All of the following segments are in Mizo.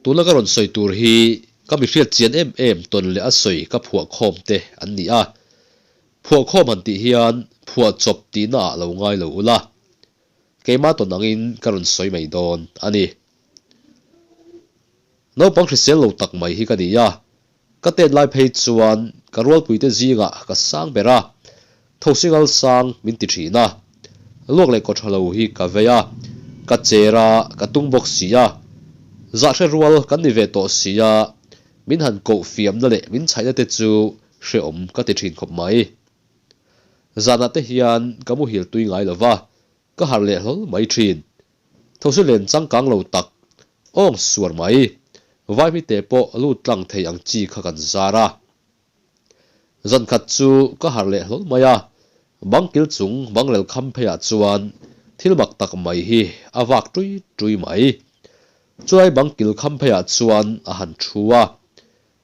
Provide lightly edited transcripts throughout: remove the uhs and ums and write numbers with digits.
Tuna ka rawn sawi tur hi ka mi hriat chian em em tawn leh a sawi ka phuah khawm te an ni a. Phuah khawm han tih hian phuah chawp tihna ah lo ngai lo ula. Keimah tawn angin ka rawn sawi mai dawn a ni. Naupang hrisel lo tak mai hi ka ni a, ka tet lai phei chuan ka rualpuite zingah ka sang ber a, thosingal sang min ti thin a, luak leh kawtha lo hi ka vei a, ka cher a, ka tung bawk si a, zahhre rual kan ni ve tawh si a, min han koh fiamna leh min chhaihna te chu hrehawm ka ti thin khawp mai. Zanah te hian ka muhil tui ngai lo va, ka harh leh hlawl mai thin. Thosi len changkang lo tak, awng suar mai, vaimite pawh lut tlang thei ang chi kha kan zar a. Zan khat chu ka harh leh hlawl mai a, bang kil chung bangrel kham pheiah chuan thil mak tak mai hi a vak tui tui mai. Chulai bang kil kham pheiah chuan a han thu a,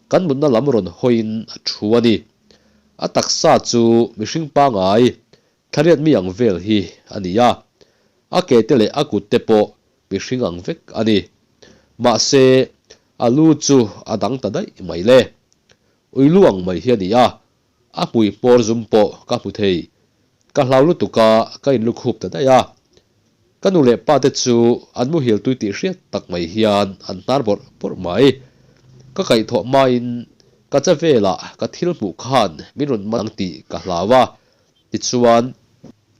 kan mutna lam rawn hawiin a thu a ni. A taksa chu mihring pangai Thlariat mi ang vel hi a ni a, a ke te leh a kut te pawh mihring ang vek a ni. Mahse, a lu chu a dang ta daih mai le. Ui lu ang mai hi a ni a, a hmui hmawr zum pawh ka hmu thei. Ka hlau lutuk a, ka inlukhup ta daih a. Ka nu leh pa te chu an muhil tui tih hriat tak mai hian an hnar bawrh bawrh mai. Ka kaihthawh hmain ka che velah ka thil hmuh khan min rawn man ang tih ka hlau a, Tichuan,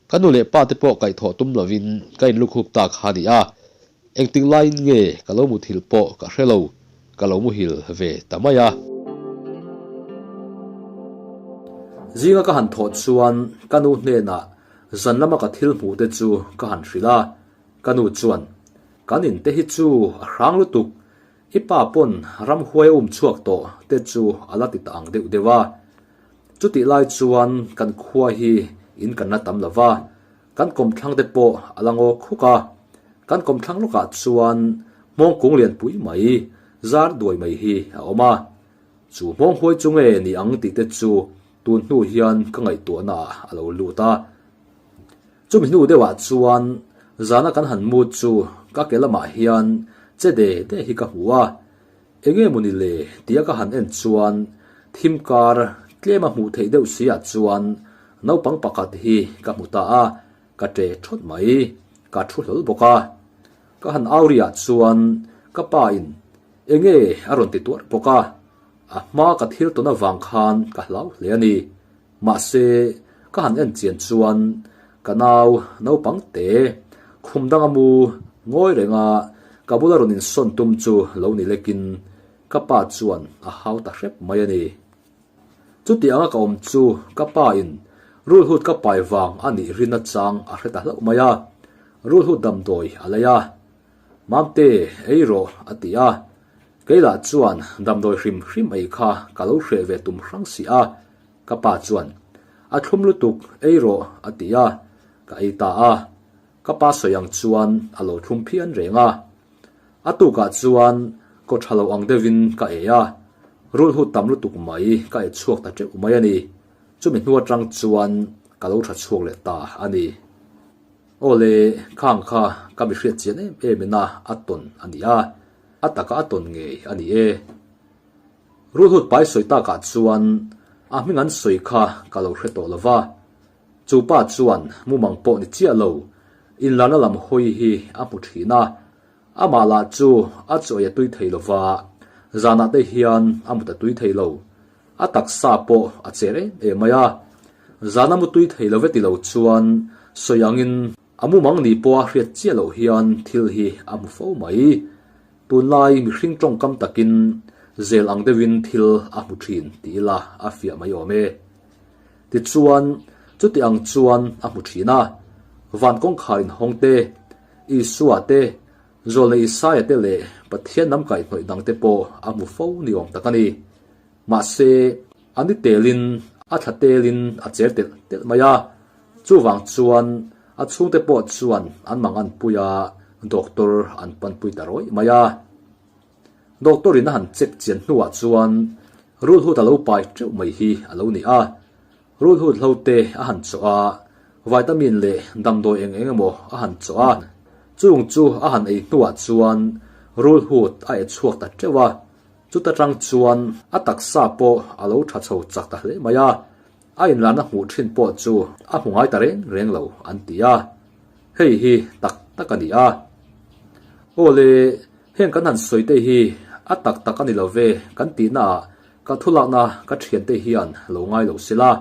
ka nu leh pa te pawh kaihthawh tum lovin ka inlukhup ta kha a ni a, engtik laiin nge ka lo muthilh pawh ka hre lo, ka lo muhil ve ta mai a. Zinga ka han thawh chuan ka nu hnenah zan lama ka thil hmuh te chu ka han hrilh a, ka nu chuan, Kan in te hi chu a hrang lutuk, i pa pawn ramhuai a um chhuak tawh te chu a la ti ta ang deuh deuh a. Chutih lai chuan kan khua hi in kan la tam lo va, kan kawmthlang te pawh a la ngaw khuk a. Kan kawmthlang lawkah chuan hmawng kung lianpui mai, zar duai mai hi a awm a. Chu hmawng huai chu nge ni ang tih te chu tun hnu hian ka ngaihtuahna ah a lo lut a. Chumi hnu deuhah chuan zana kan han mut chu ka ke lamah hian che de de hi ka hmu a. Enge maw ni le tia ka han en chuan thim kar tlem a hmuh theih deuh si ah chuan naupang pakhat hi ka hmu ta a, ka ṭe ṭhawt mai, ka thu hlawl bawk a. Ka han au ri ah chuan ka pa in enge a rawn ti tuar bawk a, a hma ka thil tawn avang khan ka hlau hle a ni. Mahse ka han en chian chuan ka nau naupang te khum danga mu ngawi renga ka bula rawn insawn tum chu lo ni lekin ka pa chuan a hau ta hrep mai a ni. Chuti anga ka awm chu ka pa in rulhut ka pai vang a nih rin achang a hre ta hlauh mai a, rulhut damdawi a lei a. Mamte, ei rawh a ti a. Kei lah chuan damdawi hrim hrim ei kha ka lo hreh ve tum hrang si a, ka pa chuan, A thlum lutuk, ei rawh a ti a, ka ei ta a. Ka pa sawi ang chuan a lo thlum phian reng a. A tukah chuan kaw tha lo ang deuhin ka ei a, rulhut tam lutuk mai ka ei chhuak ta teuh mai a ni. Chumi hnu atang chuan ka lo tha chhuak leh ta a ni. Aw le, khang kha ka mi hriat chian em em ina a tawn a ni a, a taka a tawn ngei a ni e. Rulhut pai sawi takah chuan a hming an sawi kha ka lo hre tawh lo va, chu pa chuan mumang pawh ni chiah lo, inlarna lam hawi hi a hmu thin a, amah lah chu a chawi a tui thei lo va, zanah te hian a mut a tui thei lo, a taksa pawh a cher em em mai a, zana mu tui thei lo ve ti lo chuan sawi angin a mumang ni pawha hriat chiah loh hian thil hi a hmu fo mai. Tunlai mihring tawngkam takin zel ang deuhin thil a hmu thin ti ila a fiah mai awm e. Tichuan, chuti ang chuan a hmu thin a, van kawngkhar inhawng te, Isua te, Zawlnei Isaia te leh Pathian lam kaihhnawih dang te pawh a hmu fo ni awm tak a ni. Mahse, a ni telin, a thla telin a cher telh telh mai a. Chuvang chuan a chhungte pawh chuan an mangan pui a, doctor an panpui ta rawih mai a. Doctor in a han check chian hnuah chuan rulhut a lo pai teuh mai hi a lo ni a. Rulhut hlo te a han chawh a, vitamin leh damdawi eng eng emaw a han chawh a. Chung chu a han ei hnuah chuan Rulhut a e chhuak ta teuh a, chuta tang chuan a taksa pawh a lo tha chho chak ta hle mai a, a inlana hmuh thin pawh chu a hmu ngai ta reng reng lo an ti a, hei hi tak tak a ni a. Aw le, heng kan han sawi te hi a tak tak a ni lo ve kan tihna ah ka thulakna ka thiante hian lo ngai lo sela,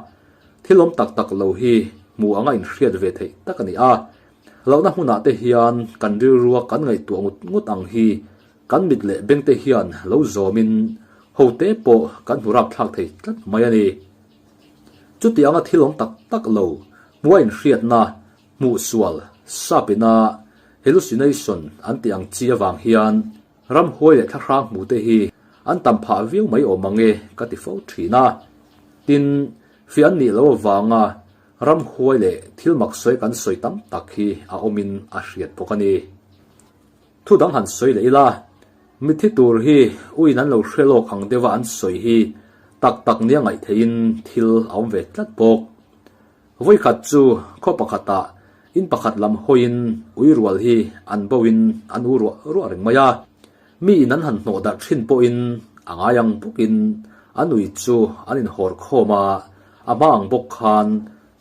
thil awm tak tak lo hi hmu anga inhriat ve theih tak a ni a. Hlauhna hmunah te hian kan rilrua kan ngaihtuah ngut ngut ang hi kan mit leh bengte hian lo zawmin hote pawh kan hmu rapthlak thei tlat mai a ni. Chuti anga thil awm tak tak lo, hmua inhriatna, hmuhsual, sapina, hallucination an tih ang chi avang hian ramhuai leh thlahrang hmute hi an tam phah viau mai awm ang e ka ti fo thin a. Tin, fiah an nih loh avanga Ramhuai leh thil mak sawi kan sawi tam tak hi a awmin a hriat bawk a ni. Thu dang han sawi leh ila, mitthi tur hi uiin an lo hre lawk ang deuha an sawi hi tak tak nia ngaih theihin thil a awm ve tlat bawk. Vawikhat chu khaw pakhatah in pakhat lam hawiin ui rual hi an boin an u ruah ruah reng mai a. Mi in an han hnawh darh thin pawhin a ngai ang bawkin an ui chu an inhawr khawm a, a hma ang bawk khan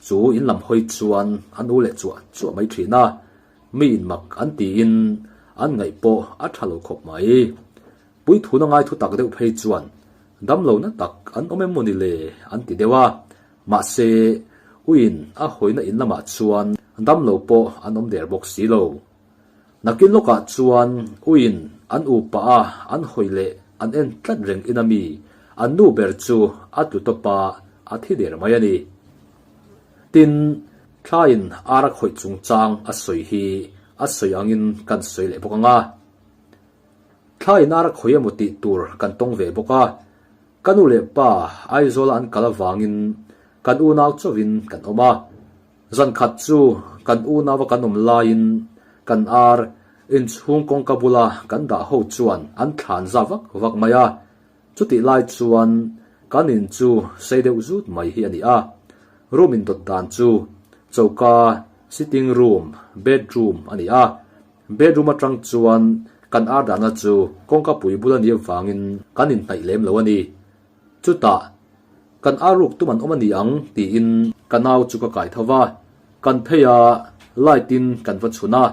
chu in lam hawi chuan an u leh chuah chuah mai thin a, mi in mak an tiin an ngaih pawh a tha lo khawp mai. Puithuna ngai thu tak deuh phei chuan damlo na tak an awm em maw ni le an ti deuh a, mahse uiin a hawina in lamah chuan damlo pawh an awm der bawk si lo. Nakin lawkah chuan uiin an upa a an hawi leh an en tlat reng in a mi an nu ber chu a tlu tawp a, a thi der mai a ni. Tin, thlaiin ar a khawih chungchang a sawi hi a sawi angin kan sawi leh bawk ang a. Thlaiin ar a khawih emaw tih tur kan tawng ve bawk a, ka nu leh pa Aizawla an kal avangin kan unau chauhin kan awm a. Zan khat chu kan unau a kan awm laiin kan ar inchhung kawngka bula kan dah ho chuan an thlan za vak vak mai a. Chutih lai chuan kan in chu sei deuh zut mai hi a ni a. Room indawt dan chu choka, sitting room, bedroom a ni a. Bedroom atang chuan kan ar dahna chu kawngka pui bul a nih avangin kan inhnaih lem lo a ni. Chutah, Kan ar ruk tum an awm a ni ang tiin ka nau chu ka kai tho va, kan phei a, light in kan va chhun a,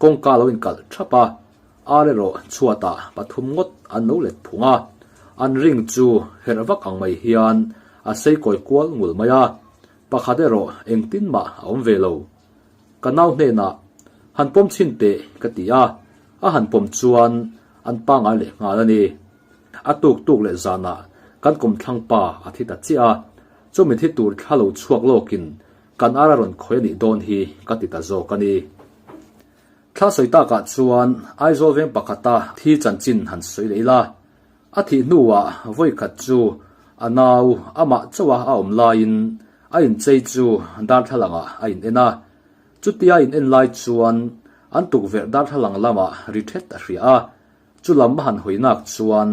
kawngka lo inkalh thap a, ar erawh chhuatah pathum ngawt an lo let phung a, an ring chu herh vak ang mai hian a sei kawi kual ngul mai a, pakhat erawh engtin mah a awm ve lo. Ka nau hnenah, Han pawm chhin teh ka ti a, a han pawm chuan an pangai leh nghal a ni. A tuk tuk leh zanah kan kumthlang pa a thi ta chiah a, chumi thi tur thla lo chhuak lawkin kan ar a rawn khawi a nih dawn hi ka ti ta zawk a ni. Thla sawi takah chuan Aizawl veng pakhata thi chanchin han sawi leh ila, a thih hnuah vawikhat chu a nau amah chauha a awm laiin a inchei chu darthlalangah a in en a, chutia a in en lai chuan an tukverh darthlalang lamah ri thet a hria a, Chu lam a han hawi nak chuan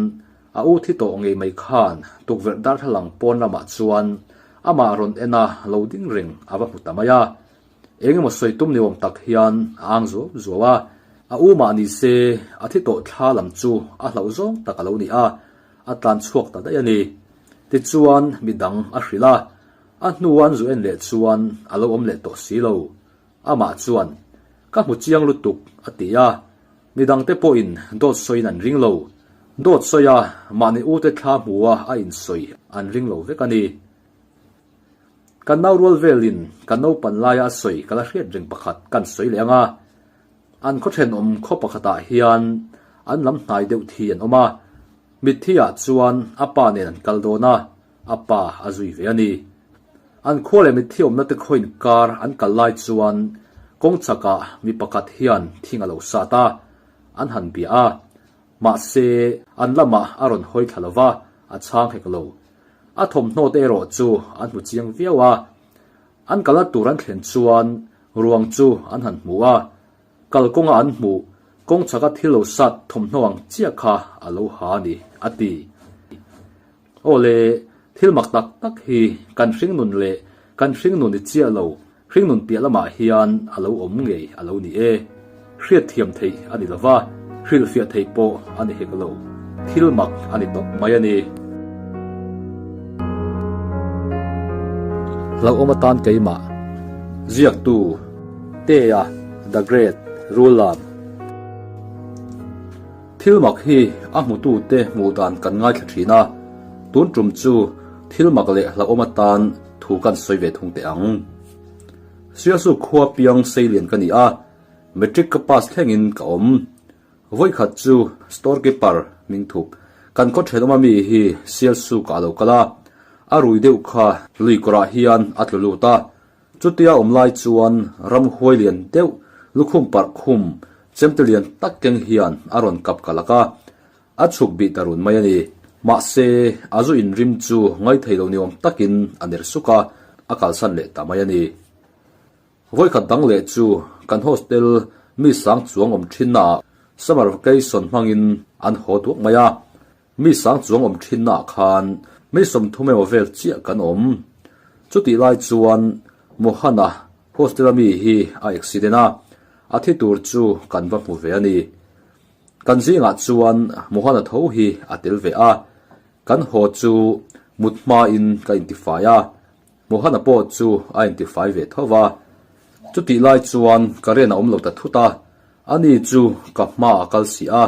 a u thi tawh ngei mai khan tukverh darthlalang pawn lamah chuan amah rawn en a lo ding reng a va hmu ta mai a. Eng emaw sawi tum ni awm tak hian a ang zuau zuau a. A u mah ni se a thi tawh thla lam chu a hlauh zawng tak a lo ni a, a tlan chhuak ta daih a ni. Tichuan midang a hrilh a, a hnu an zu en leh chuan a lo awm leh tawh si lo. Amah chuan, Ka hmu chiang lutuk, a ti a. Midangte pawhin dawt sawiin an ring lo. Dawt sawia mahni ute thla hmua a insawi an ring lo vek a ni. Kan nau rual velin kan naupan laia a sawi ka la hriat reng pakhat kan sawi leh ang a. An khaw thenawm khaw pakhatah hian an lam hnai deuh thi an awm a. Mitthi ah chuan a pa nen an kal dawn a, a pa a zui ve a ni. An khua leh mitthi awmna te khaw inkar an kal lai chuan kawng chakah mi pakhat hian thing a lo sat a, an han bia a. Mahse, an lamah a rawn hawi thla lo va, a chhang hek lo. A thawmhnaw te erawh chu an hmu chiang viau a. An kalna tur an thlen chuan ruang chu an han hmu a. Kalkawnga an hmuh, kawng chaka thil lo sat thawmhnaw ang chiah kha a lo ha a ni, a ti. Aw le, thil mak tak tak hi kan hringnun leh kan hringnun i chiah lo, hringnun piah lamah hian a lo awm ngei a lo ni e. Hriatthiam theih a ni lova, Hrilhfiah theih pawh a ni hek lo. Thil mak a ni tawp mai a ni. Hlauhawm atan keimah ziaktu Tea the Great Rulam. Thil mak hi a hmutute hmuh dan kan ngaithla thin a, tun tum chu thil mak leh hlauhawm atan thu kan sawi ve thung teh ang. Sialsuk khua piang seilian ka ni a, Matric ka pass thlengin ka awm. Vawikhat chu store keeper hming thup kan khaw thenawm ami hi Sialsuk ah a lo kal a, a rui deuh kha lui kawrah hian a tlu lut a, chutia awm lai chuan ramhuai lian deuh lukhum parh khum chemte lian tak keng hian a rawn kap kalak a, a chhuk bih ta run mai a ni. Mahse, a zu inrim chu ngaithei lo ni awm takin a ner suk a, a kalsan leh ta mai a ni. Vawikhat dang leh chu kan hostel mi sang chuang awm thinna ah summer vacation hmangin an haw duak mai a, mi sang chuang awm thinna ah khan mi 30 emaw vel chiah kan awm. Chutih lai chuan Mohana hostel a mi hi a accident a, a thi tur chu kan va hmu ve a ni. Kan zingah chuan Mohana tho hi a tel ve a, kan haw chu mut hmain ka intifai a, Mohana pawh chu a intifai ve tho va, chutih lai chuan current a awm lo ta thut a, ani chu ka hma a kal si a,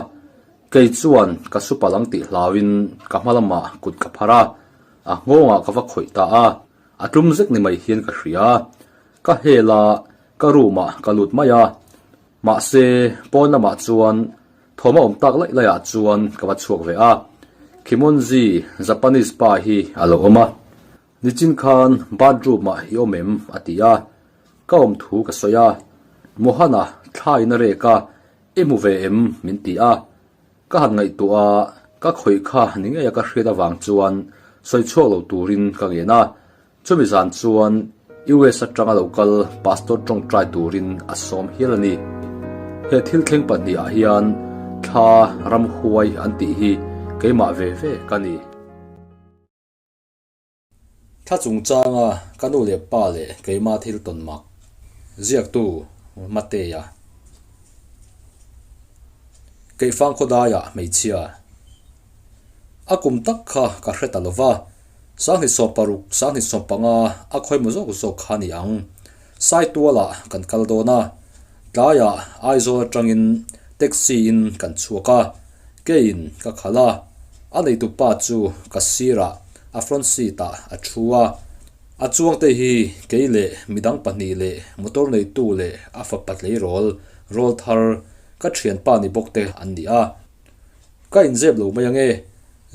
kei chuan ka supal ang tih hlauin ka hma lamah kut ka phar a, a nghawngah ka va khawih ta a, a tlum zek ni mai hian ka hria, ka hel a, ka room ah ka lut mai a, mahse pawn lamah chuan thawm a awm tak laih laih ah chuan ka va chhuak ve a, Khimonji Japanese pa hi a lo awm a. Nichin khan bathroom ah i awm em? a ti a, ka awm thu ka sawi a, Mohana thla in a rek a, i hmu ve em? min ti a, ka han ngaihtuah a, ka khawih kha ni ngei a ka hriat avang chuan sawi chhuak lo turin ka ngen a, chumi zan chuan US atanga lo kal Pastor tawngtai turin a sawm hial a ni. He thil thleng pahnih ah hian thla ramhuai an tih hi keimah ve ve ka ni. Thla chungchanga ka nu leh pa leh keima thil tawn mak ziaktu Mateia Keifang khawdaiah hmeichhia a kum tak kha ka hre ta lova, 2016, 2015 a khawimaw zawk zawk kha a ni ang. Saitualah kan kal dawn a, tlaiah Aizawl atangin taxi in kan chhuak a, keiin ka khalh a, a neitu pa chu ka sirah a front seat ah a thu a, a chuangte hi kei leh midang pahnih leh motor neitu leh a fapa tleirawl rawl thar ka thianpa ni bawk te an ni a. Ka inzep lo mai ange,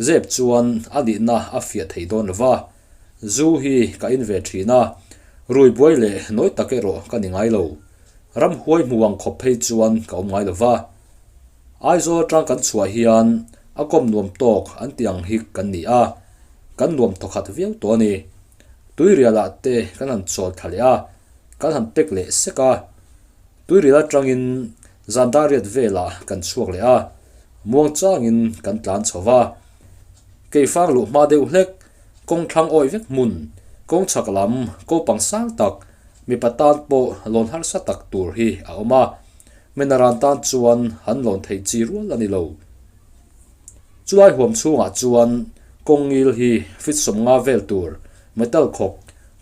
zep chuan a nihna a fiah thei dawn lo va, zu hi ka in ve thin a, rui buai leh nawi tak erawh ka ni ngai lo. Ramhuai hmu ang khawp phei chuan ka awm ngai lo va. Aizawl atang kan chhuah hian a kawm nuam tawk an tih ang hi kan ni a, kan nuam thawkhat viau tawh a ni. Tuirialah te kan han chawl thla leh a, kan han pek leh sek a. Tuirial atangin zan dar riat velah kan chhuak leh a, muang changin kan tlan chho va. Keifang luh hma deuh hlek, kawng thlang awih vek hmun, kawng chhak lam kopang sang tak, mipa tan pawh lawn harsa tak tur hi a awm a. Menaran tan chuan han lawn theih chi rual a ni lo. Chulai huam chhungah chuan kawng ngil hi feet 50 vel tur metal khawk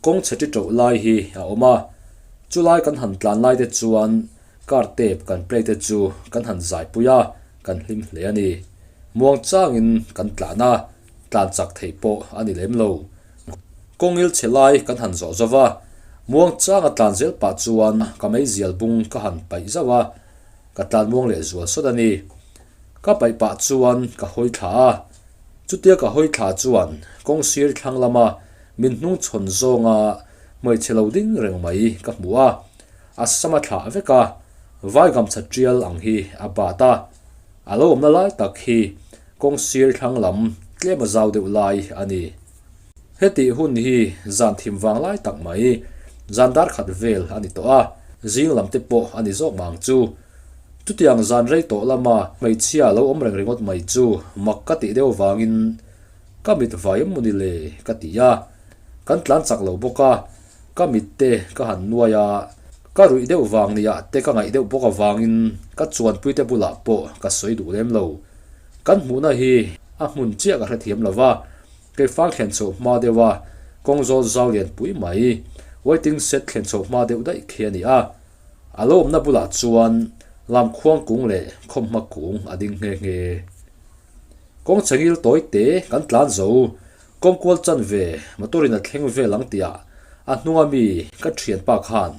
kawng chhe ṭi ṭoh lai hi a awm a. Chulai kan han tlan lai te chuan car tape kan play te chu kan han zaipui a, kan hlim hle a ni. Muang changin kan tlan a, tlan chak theih pawh a ni lem lo. Kawngil chhe lai kan han zawh zo va, muang changa tlan zel pah chuan ka meizial bung ka han paih zauh a, ka tlan muang leh zual sawt a ni. Ka paih pah chuan ka hawi thla a, chutia ka hawi thla chuan kawng sir thlang lama min hnung chhawn zawnga hmeichhe lo ding reng mai ka hmu a, a sama thlah vek a, vaigamchha tial ang hi a bat a, a lo awmna lai tak hi kawng sir thlang lam tlem a zau deuh lai a ni. Hetih hun hi zan thim vang lai tak mai, zan dar khat vel a ni tawh a, zing lam te pawh a ni zawk mang chu. Chutiang zan rei tawh lama hmeichhia lo awm reng ringawt mai chu mak ka tih deuh vangin ka mit vai em mawni le ka ti a, kan tlan chak lo bawk a, ka mit te ka han nuai a. Ka ruih deuh vang nia te ka ngaih deuh bawk avangin ka chuanpuite bulah pawh ka sawi duh lem lo. Kan hmuhna hi a hmun chiah ka hrethiam lo va, Keifang thlen chhoh hma deuh a kawng zawl zau lian pui mai, waiting shed thlen chhoh hma deuh daih khi a ni a. A lo awmna bulah chuan lamkhuang kung leh khawmhma kung a ding nghe nghe. Kawng chhengil tawi te kan tlan zo, kawngkual chanve motor in a thleng vel ang tihah a hnunga mi ka thianpa khan,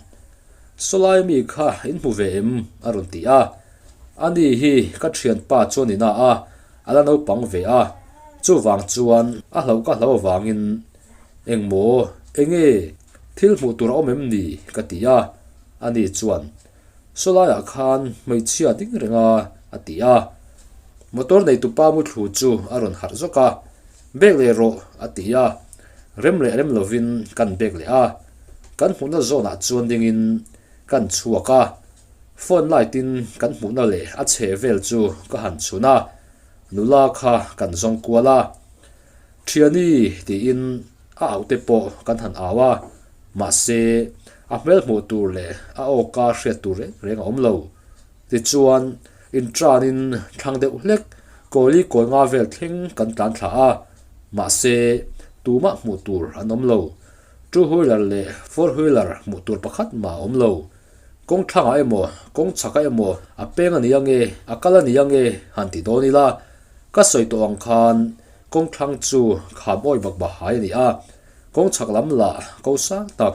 Sawlai mi kha in hmu ve em? a rawn ti a. Ani hi ka thianpa chuan ina a, a la naupang ve a, chuvang chuan a hlauh ka hlau avangin Engmaw, enge thil hmuh tur a awm em ni? ka ti a, ani chuan Sawlaiah khan hmeichhia ding reng a, a ti a. Motor neitupa muthlu chu a rawn harh zawk a, Bek leh rawh, a ti a. Rem leh rem lovin kan bek leh a. Kan hmuhna zawnah chuan dingin kan chhuak a. Phone light in kan hmuhna leh a chheh vel chu ka han chhun a, nula kha kan zawng kual a. Thiani tiin a auh te pawh kan han au a, mahse a hmel hmuh tur leh a awka hriat tur reng reng a awm lo. Tichuan inṭanin thlang deuh hlek kawli kawi nga vel thleng kan tlan thla a, mahse tumah hmuh tur an awm lo. Two wheeler leh four wheeler hmuh tur pakhat mah a awm lo. Kawng thlangah emaw, kawng chhakah emaw a peng a ni ange, a kal a ni ange han ti dawn ila, ka sawi tawh ang khan kawng thlang chu kham awi bak bahai a ni a, kawng chhak lam lah ko sang tak,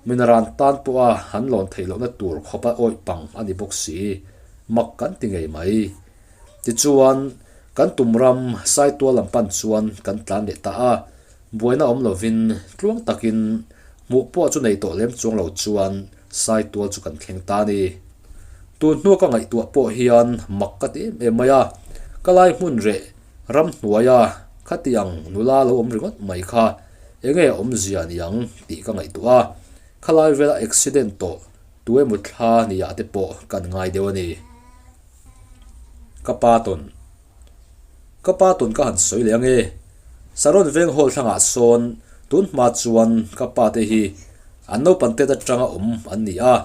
minaran tan pawha han lawn theih lohna tur khawpa awih pang a ni bawk si, mak kan ti ngei mai. Tichuan, kan tum ram Saitual lam pan chuan kan tlan leh ta a, buaina awm lovin tluang takin hmuh pawh chu nei tawh lem chuang lo chuan Saitual chu kan thleng ta a ni. Tun hnua ka ngaihtuah pawh hian mak ka ti em em mai a, ka lai hmun reh ramhnuaia khati ang nula lo awm ringawt mai kha enge awmzia ni ang tih ka ngaihtuah a, khalai vela accident tawh tu emaw thla niah te pawh kan ngai deuh a ni. Ka pa tawn. Ka pa tawn ka han sawi leh ange. Saron veng hall thlangah sawn tun hma chuan ka pa te hi an naupang tet atanga awm an ni a.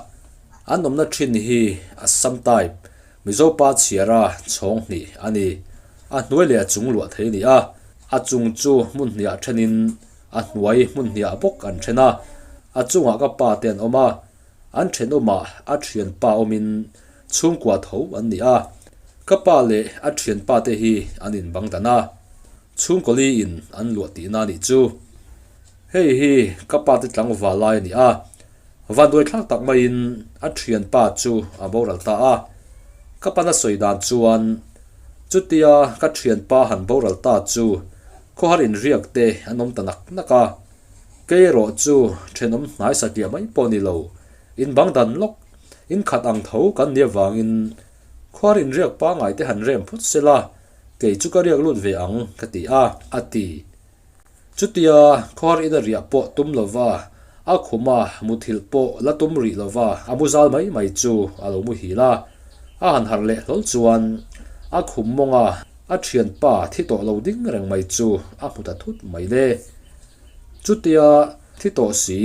An awmna thin hi Assam type, Mizo pa chhiara chhawng hnih a ni. A hnuai leh a chung luah thei a ni a. A chung chu hmun hniah thenin a hnuai hmun hniah bawk an then a. A chungah ka pa te an awm a. An thenawmah a thianpa awmin Chhungkua tho an ni a, ka pa leh a thianpa te hi an inbang dan a, chhungkawli in an luah tihna a nih chu. Hei hi ka pa te tlangval lai a ni a, vanduai thlak tak maiin a thianpa chu a boral ta a, ka pana sawi dan chuan chutia ka thianpa han boral ta chu khawhar inriak te an awm ta nak nak a, kei erawh chu thenawm hnai satliah mai pawh ni lo, inbang dan lawk In khat ang tho kan nia vangin khuar inriak pangai te han rem phawt se la, kei chu ka riak lut ve ang ka ti a, a ti. Chutia khuar ina riah pawh tum lova, a khuma muthilh pawh la tum rih lova a mu zal mai mai chu a lo muhil a. A han harh leh hlawl chuan a khum mawnga a thianpa thi tawh lo ding reng mai chu a hmu ta thut mai le. Chutia thi tawh si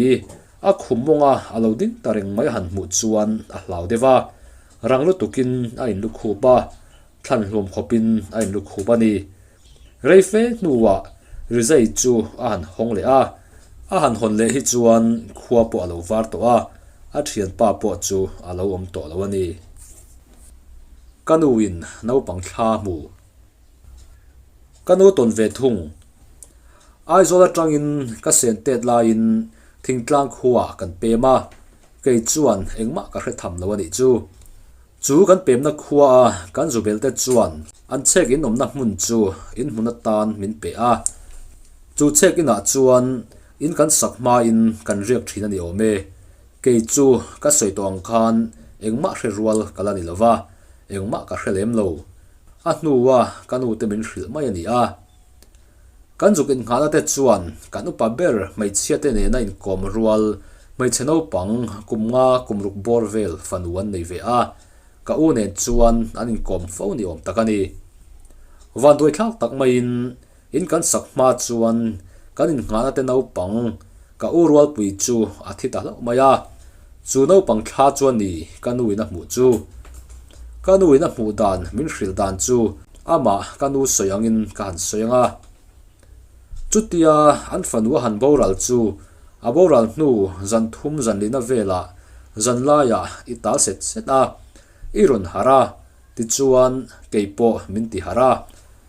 A khum mawnga a lo ding ta reng mai han hmuh chuan a hlau deuh a, rang lutukin a inlu khup a, thlan hluam khawpin a inlu khup a ni. Rei fe hnuah Rizai chu a han hawng leh a, a han hawn leh hi chuan khua pawh a lo var tawh a, a thianpa pawh chu a lo awm tawh lo a ni. Ka nuin naupang thla hmu. Ka nu tawn ve thung. Aizawl atangin ka sen tet laiin thingtlang khuaah kan pem a, kei chuan engmah ka hre tham lo a nih chu. Chu kan pemna khua a kan zubel te chuan an chhek in awmna hmun chu in hmun atan min pe a. Chu chhek inah chuan in kan sak hmain kan riak thin a ni awm e. Kei chu ka sawi tawh ang khan engmah hre rual ka la ni lo va, engmah ka hre lem lo. A hnua ka nute min hrilh mai a ni a. Kan zuk innghahna te chuan kan upa ber hmeichhia te nena inkawm rual hmeichhe naupang kum nga kum ruk bawr vel fanu an nei ve a, ka u nen chuan an inkawm fo ni awm tak a ni. Vanduai thlak tak maiin in kan sak hma chuan kan innghahna te naupang ka u rualpui chu a thi ta hlauh mai a. Chu naupang thla chuan ni ka nu in a hmuh chu. Ka nu in a hmuh dan min hrilh dan chu amah ka nu sawi angin ka han sawi ang a. Chutia an fanu a han boral chu a boral hnu zan thum zan lina velah zan laiah i tal set set a, i rawn harh a, tichuan kei pawh min ti harh a.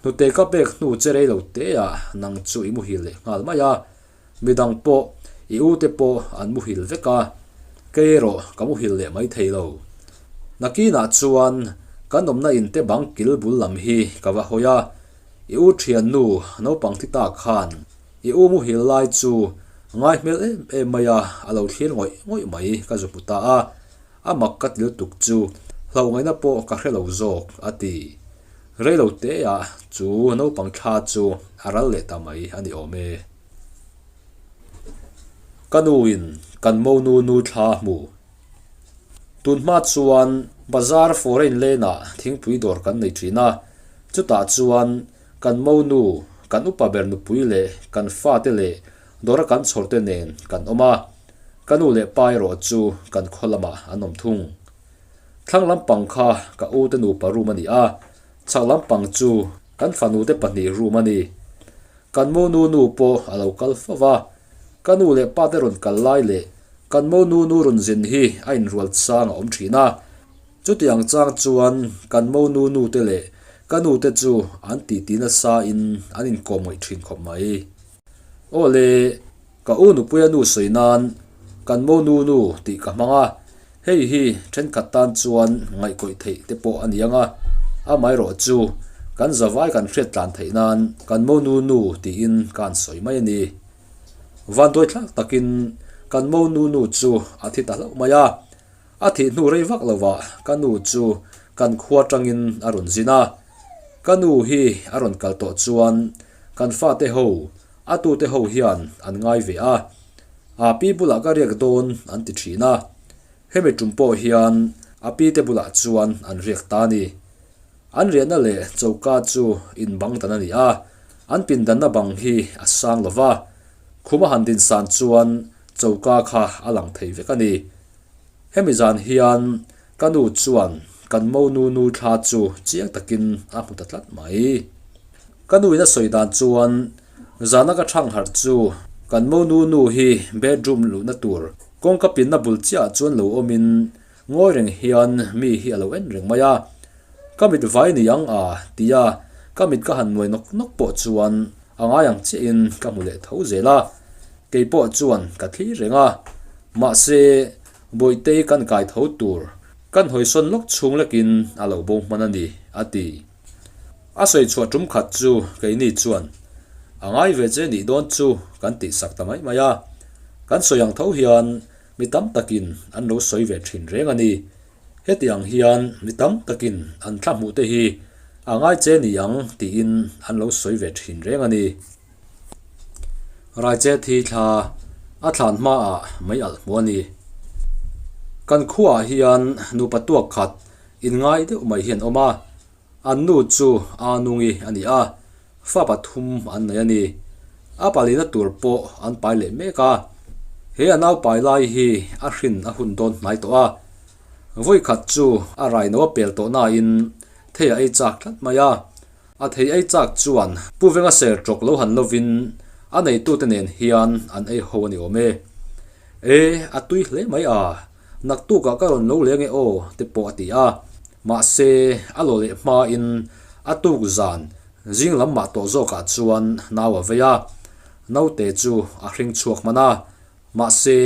Hnute ka pek hnu che rei lo teah nang chu i muhil leh nghal mai a. Midang pawh, i u te pawh an muhil vek a, kei erawh ka muhil leh mai thei lo. Nakinah chuan kan awmna in te bang kil bul lam hi ka va hawi a, i u thiannu naupang thi ta khan i u muhil lai chu ngai hmel em em mai a, a lo thlir ngawih ngawih mai ka zu hmu ta a, a mak ka ti lutuk chu hlauh ngaihna pawh ka hre lo zawk a ti. Reilo teah chu naupang thla chu a ral leh ta mai a ni awm e. Ka nuin kan monu nu thla a hmu. Tun hma chuan bazar foreign lane ah thingpui dawr kan nei thin a, chutah chuan kan monu, kan upa ber nupui leh kan fate leh dawra kan chhawrte nen kan awm a, ka nu leh pa erawh chu kan khaw lamah an awm thung. Thlang lampang kha ka u te nupa room a ni a, chhak lampang chu kan fanu te pahnih room a ni. Kan monu nu pawh a lo kal fo va, ka nu leh pa te rawn kal lai leh kan monu nu rawn zin hi a inrual chang a awm thin a. Chutiang chang chuan kan monu nu te leh ka nu te chu an titi nasa in an inkawm ngaih thin khawp mai. Aw le, Ka u nupuia nu sawi nan kan monu nu tih ka hmang a, hei hi thenkhat tan chuan ngaihkawih theih te pawh a ni ang a, amaherawh chu kan zavai kan hriat tlan theih nan kan monu nu tiin ka han sawi mai a ni. Vanduai thlak takin kan monu nu chu a thi ta hlauh mai a, a thih hnu rei vak lovah ka nu chu kan khua tangin a rawn zin a, ka nu hi a rawn kal tawh chuan kan fate ho A tute ho hian an ngai ve a, a pi bulah ka riak dawn an ti thin a, hemi tum pawh hian a pi te bulah chuan an riak ta a ni. An riahna leh choka chu in bang dan a ni a, an pindanna bang hi a sang lo va, khum a han din san chuan choka kha a lang thei vek a ni. Hemi zan hian ka nu chuan kan monu nu thla chu chiang takin a hmu ta tlat mai. Ka nu in a sawi dan chuan zana ka thang harh chu kan monu nu hi bedroom luhna tur kawngka pinna bul chiahah chuan lo awmin ngawi reng hian mi hi a lo en reng mai a. Ka mit vai ni ang a tia ka mit ka han nuai nawk nawk pawh chuan a ngai ang chiahin ka hmu leh tho zel a. Kei pawh chuan ka thlir reng a, mahse Bawihtei kan kai tho tur kan hawisawn lawk chhung lekin a lo bo hman a ni, a ti. A sawi chhuah tum khat chu keini chuan a ngai ve che nih dawn chu kan tih sak ta mai mai a, kan sawi ang tho hian mi tam takin an lo sawi ve thin reng a ni. Heti ang hian mi tam takin an thla hmuh te hi a ngai che ni ang tiin an lo sawi ve thin reng a ni. Raiche thi thla a thlan hmaah mei alh hmu a ni. Kan khuaah hian nupa tuak khat Inngai deuh mai hi an awm a, an nu chu a nungi a ni a, fa pathum an nei a ni. A palina tur pawh an pai leh mek a, he a nau pai lai hi a hrin a hun dawn hnai tawh a. Vawikhat chu a raino a pel tawh nain thei a ei chak tlat mai a, a thei ei chak chuan Pu Venga ser tawk lo han lovin a neitute nen hian an ei ho a ni awm e. E, a tui hle mai a, Naktukah ka rawn lo leng e aw te pawh a ti a, mahse a lawh leh hmain a tuk zan zing lam mah tawh zawkah chuan nau a vei a, naute chu a hring chhuak hman a, mahse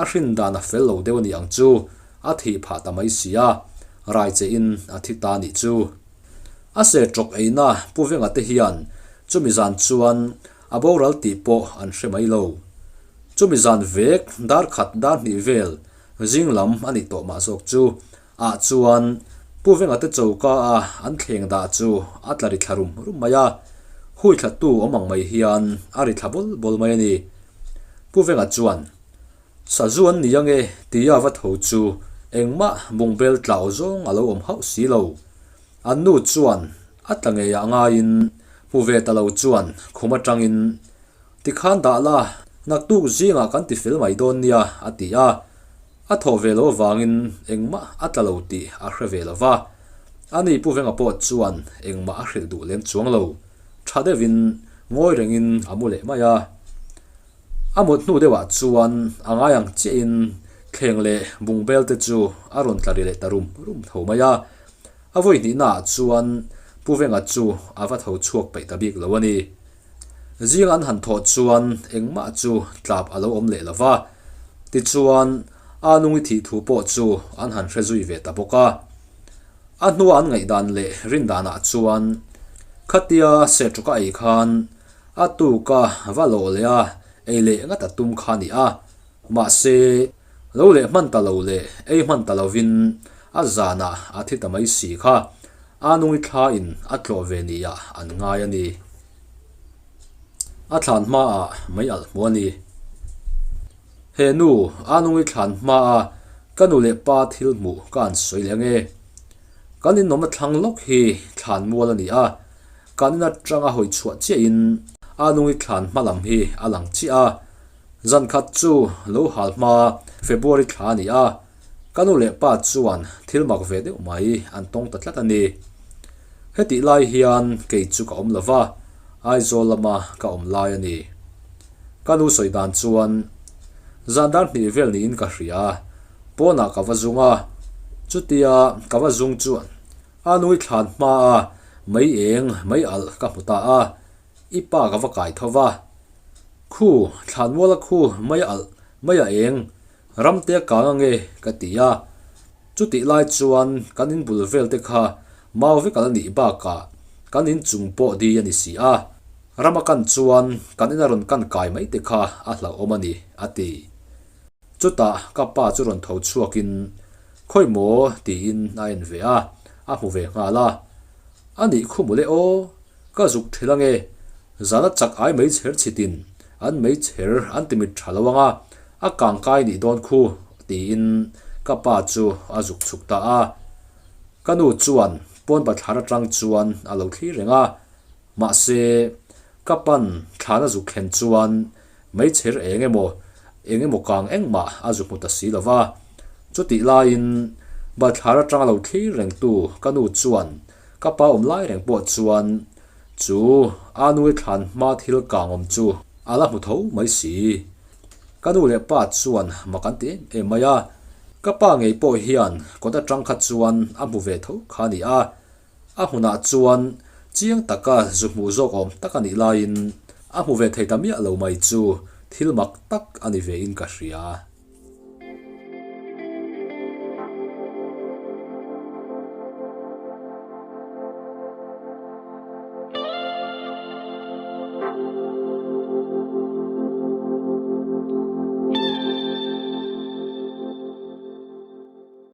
a hrin dan a fel lo deuh a ni ang chu a thih phah ta mai si a, rai che in a thi ta nih chu. A ser tawk eina Pu Venga te hian chumi zan chuan A boral tih pawh an hre mai lo. Chumi zan vek dar khat dar hnih vel zing lam a nih tawh mah zawk chu ah chuan Pu Venga te choka a an thleng dah chu a tla ri thla rum rum mai a, hui thla tu awm ang mai hian a ri thla bawl bawl mai a ni. Pu Venga chuan, Sazu an ni ange tia va tho chu engmah bungbel tlau zawng a lo awm hauh si lo. An nu chuan a tla ngei ah ngaiin hmu ve ta lo chuan khum atangin tikhan dah la, naktuk zingah kan ti fel mai dawn nia a ti a. A thawh ve loh avangin engmah a tla lo tih a hre ve lo va. Ani Pu Venga pawh chuan engmah a hrilh duh lem chuang lo. Tha deuhin ngawi rengin a mu leh mai a. A mut hnu deuhah chuan a ngai ang chiahin thleng leh bungbel te chu a rawn tla ri leh ta rum rum tho mai a. A vawi hnihnaah chuan Pu Venga chu a va tho chhuak peih ta bik lo a ni. Zing an han thawh chuan engmah chu tlap a lo awm leh lo va, tichuan a nungi thih thu pawh chu an han hre zui ve ta bawk a. A hnua an ngaihdan leh rindanah chuan khatia serṭuka ei khan a tuka va lawh leh a ei leh ngat a tum kha a ni a, mahse lo leh hman ta lo leh ei hman ta lovin a zanah a thi ta mai si kha a nungi thlain a tlawh ve niah an ngai a ni. A thlan hmaah mei alh hmu a ni. He nu a nungi thlan hmaa ka nu leh pa thil hmuh ka an sawi leh ange. Kan inawmna thlang lawk hi thlan mual a ni a, kan in atanga hawi chhuah chiahin a nungi thlan hma lam hi a lang chiah a. Zan khat chu lo hal hma February thla a ni a, ka nu leh pa chuan thil mak ve deuh mai an tawng ta tlat a ni. Hetih lai hian kei chu ka awm lo va, Aizawl lama ka awm lai a ni. Ka nu sawi dan chuan zan dar hnih vel niin ka hria, pawnah ka va zung a, chutia ka va zung chuan a nui thlan hmaa mei eng mei alh ka hmu ta a, i pa ka va kai tho va. Khu, thlanmuala khu mei alh mei a eng Ramte a kang ange ka ti a, chutih lai chuan kan in bul vel te kha mau vek ala nih bakah kan in chung pawh di a ni si a, ram a kan chuan kan in a rawn kan kai mai te kha a hlauhawm a ni a ti. Chutah ka pa chu rawn tho chhuakin khawi maw tiin a en ve a, a hmu ve nghal a, a nih khu mawle aw, ka zuk thil ange, zan a chak ai meichher chhitin an meichher an timit tha lo ang a, A kangkai nih dawn khu tiin ka pa chu a zuk chhuk ta a. Ka nu chuan pawn bathlar atang chuan a lo thlir reng a, mahse ka pan thlan a zuk thlen chuan meichher eng emaw eng emaw kang engmah a zu hmu ta si lo va. Chutih laiin bathlar atanga lo thlir rengtu ka nu chuan ka pa awm lai reng pawh chuan chu a nui thlan hma thil kang awm chu a la hmu tho mai si. Ka nu leh pa chuan mak an ti em em mai a, ka pa ngei pawh hian kawt atang kha chuan a hmu ve tho kha a ni a, a hmunah chuan chiang taka zu hmuh zawk awm tak a nih laiin a hmu ve thei ta miah lo mai chu thil mak tak a ni ve in ka hria.